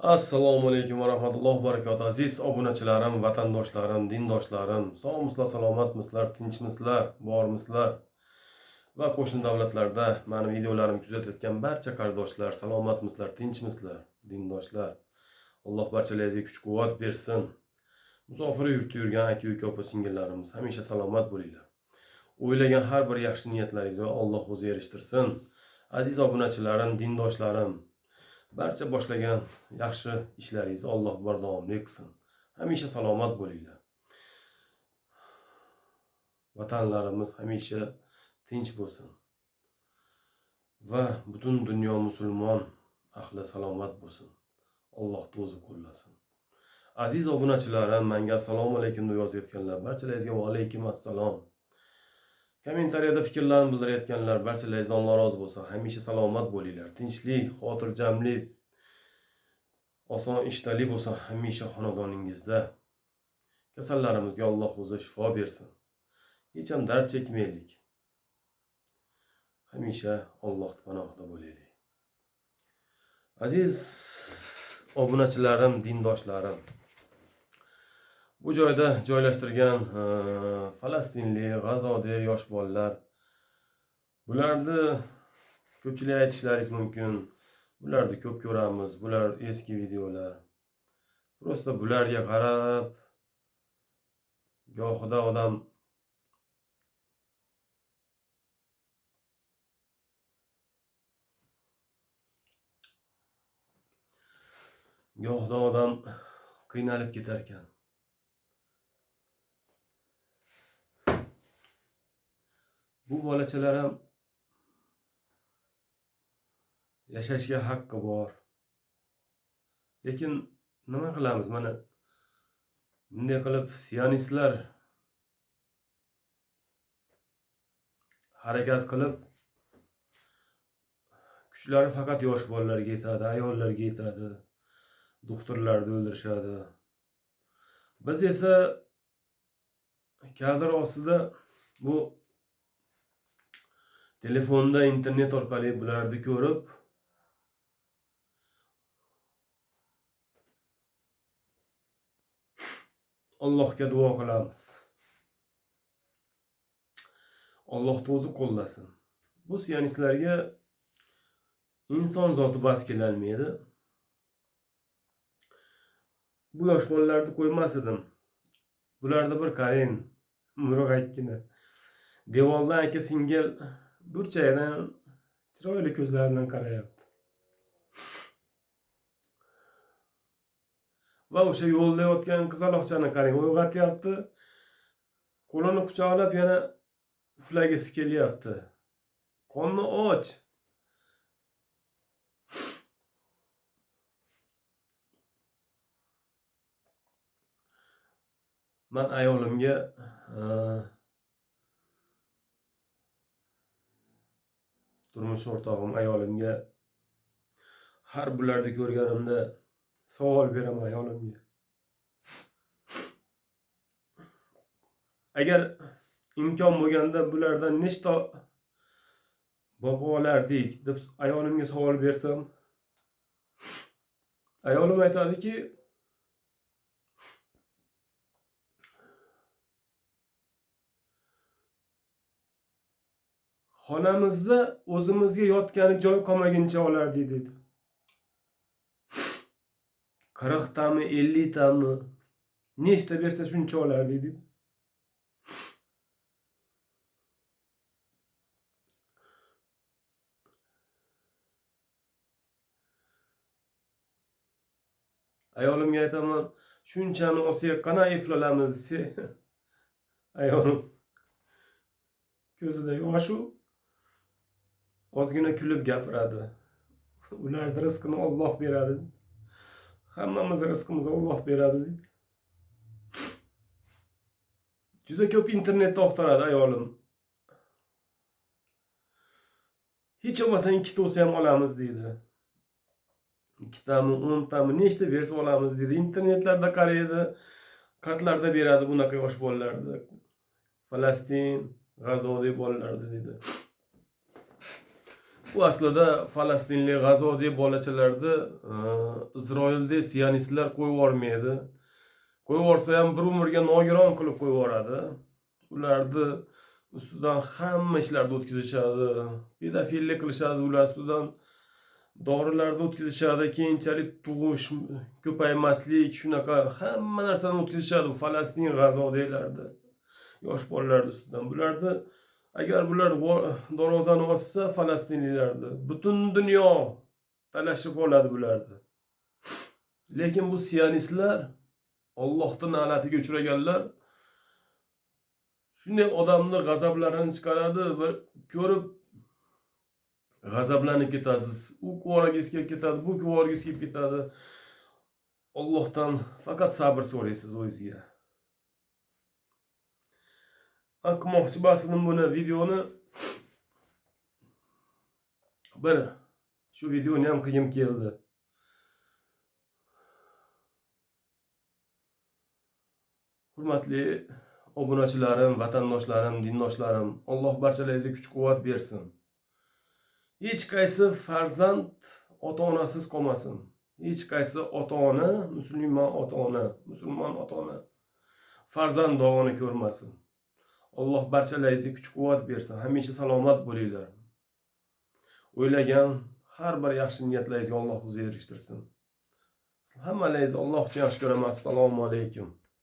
Assalomu alaykum va rahmatullohi va barakatuh. Aziz obunachilarim, vatandoshlarim, dindoshlarim, sog'misizlar, salomatmisizlar, tinchmisizlar, bormisizlar? Va qo'shni davlatlarda meni videolarimni kuzatayotgan barcha qardoshlar, salomatmisizlar, tinchmisizlar, dindoshlar. Alloh barchalaringizga kuch-quvvat bersin. Musofir yurtda yurgan aka-uka, opa-singillarimiz hamisha salomat bo'linglar. O'ylagan har bir yaxshi niyatlaringizga Alloh o'zi erishtirsin. Aziz obunachilarim, dindoshlarim, barcha boshlagan yaxshi ishlaringizni Alloh bardavomli qilsin. Hamisha salomat bo'linglar. Vatanlarimiz hamisha tinch bo'lsin. Va butun dunyo musulmon ahli salomat bo'lsin. Alloh o'zi qo'llasin. Aziz obunachilarim, menga assalomu alaykum deb yozayotganlar, barchalaringizga va alaykum assalom. Kommentariyada fikrlarini bildirayotganlar, barchalaringizdan Alloh rozi bo'lsin. Hamisha salomat bo'linglar. Tinchlik, xotirjamlik, oson ishtalik bo'lsin hamisha xonadoningizda. Kasallarimizga Alloh o'zi shifo bersin. Hech ham dard chekmaylik. Hamisha Alloh panohida bo'laylik. Aziz obunachilarim, dindoshlarim. Bu joyda joylashtirgan falastinlik, G'azodagi yosh bolalar, bularni ko'pchilik aytishlaringiz mumkin. Bularni ko'p ko'ramiz, bular eski videolar. Просто bularga qarab gohida odam qiynalib ketar ekan. Bu bolachalar ham yashashga haqqi bor. Lekin nima qilamiz? Mana bunday qilib sionistlar harakat qilib kuchlari faqat yosh bolalarga yetadi, ayollarga yetadi, doktorlarni o'ldirishadi. Biz esa kadr ostida bu telefonda internet orqali bularni ko'rib Allohga duo qilamiz. Alloh o'zi qo'llasin. Bu sionistlarga inson zoti bas kelolmaydi. Bu yosh bolalarni qo'ymas edim. Bularni bir qarang, murg'akkina. Devordan aka singil burchakdan chiroyli ko'zlaridan qarayapti. Va o'sha yo'lda yotgan qizaloqchani qarang, uyg'otyapti. Qo'lini quchoqlab yana uxlagisi kelyapti. Qonni och. Men ayolimga turmush o'rtog'im ayolimga har bularni ko'rganimda savol beraman ayolimga. Agar imkon bo'lganda bulardan nechta boqib olardik deb ayolimga savol bersam, ayolim aytadiki, xonamizda o'zimizga yotgani joy qolmaguncha olardik dedi. 40 tami, 50 tami, nechta bersa shuncha olardik dedi. Ayolimga aytaman, shunchani olsak qanaqa eflalamiz desa, ayolim ko'zida yoshu ozgina kulib gapiradi. Ularning rizqini Alloh beradi. Hammamiz rizqimizni Alloh beradi deydi. Juda ko'p internetda axtaradi ayolim. Hech bo'lmasa ikkita bo'lsa ham olamiz deydi. Ikkitami, 10tami, nechta bersa olamiz deydi. Internetlarda qaraydi, qatlarda beradi bunaqa yosh bolalarni. Falastin, G'azodagi bolalarni deydi. Bu aslida falastinlik G'azodek bolachalarni Isroildek sionistlar qo'yib yubormaydi. Qo'yib yuborsa ham bir umrga nogiron qilib qo'yib yuboradi. Ularni ustidan hamma ishlarni o'tkazishadi, pedofillik qilishadi, ular ustidan dorilarni o'tkazishadi, keyinchalik tug'ish ko'paymaslik, shunaqa hamma narsani o'tkazishadi bu Falastin G'azodeklarni yosh bolalarni ustidan. Bularni agar bular darvozani ochsa falastinliklarni, butun dunyo talashib oladi bularni. Lekin bu sionistlar, Allohning na'latiga uchraganlar shunday odamni g'azablarini chiqaradi, bir ko'rib g'azablanib ketasiz. U yuborgingiz kelib ketadi, bu yuborgingiz kelib ketadi. Allohdan faqat sabr so'raysiz o'zingizga. Men qilmoqchi emasdim buni videoni. Bir shu videoni ham qilgim keldi. Hurmatli obunachilarim, vatandoshlarim, dindoshlarim, Alloh barchalaringizga kuch-quvvat bersin. Hech qaysi farzand ota-onasiz qolmasin. Hech qaysi ota-ona, musulmon ota-ona, musulmon ota-ona farzand dog'ini ko'rmasin. Alloh barchalaringizga kuch-quvvat bersin. Hamisha salomat bo'linglar. O'ylagan har bir yaxshi niyatlaringizga Alloh o'zi erishtirsin. Hammalaringizni Alloh uchun yaxshi ko'raman. Assalomu alaykum.